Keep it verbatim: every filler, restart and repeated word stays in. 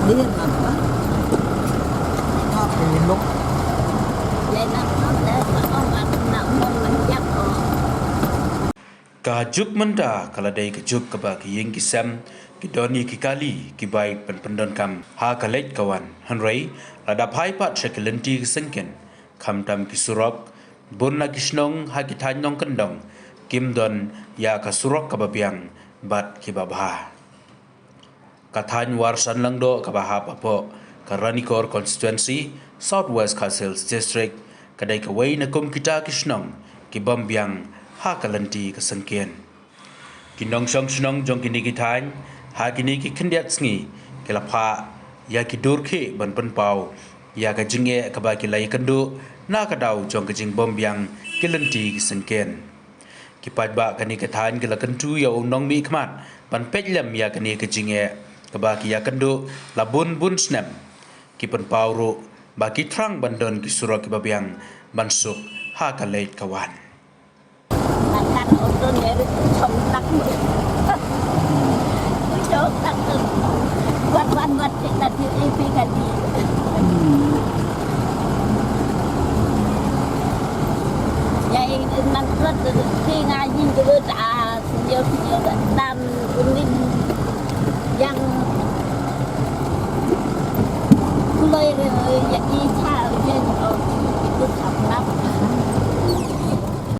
Ka juk mynta ka la dei ka juk kaba ki ïing ki sem, ki don ïa ki kali, ki bai pynpyndonkam ha ka leit ka wan. Hynrei la dap hai pat sha ki lynti ki syngkien, khamtam ki surok, bun na ki shnong ha ki thaiñ nongkyndong kim don ïa ka surok kaba biang bad kiba bha. Ka thaiñ Warsan Langdoh kaba hap hapoh ka Ranikor Constituency, South West Khasi Hills District, ka dei kawei na kum kita ki shnong ki bym biang ha ka lynti ka syngkien. Ki nongshong shnong jong kine ki thaiñ ha kine ki khyndiat sngi ki la phah ïa ki dur khih ban pynpaw ïa ka jingeh kaba ki la ïakynduh na ka daw jong ka jingbym biang ki lynti ki syngkien. Ki paidbah kane ka thaiñ ki la kyntu ïa u nongmihkhmat ban peit lem ïa kane ka jingeh kaba ki ïakynduh la bun bun snem. Ki pynpaw ruh ba ki thrang ban don ki surok kiba biang ban suk ha ka leit ka wan.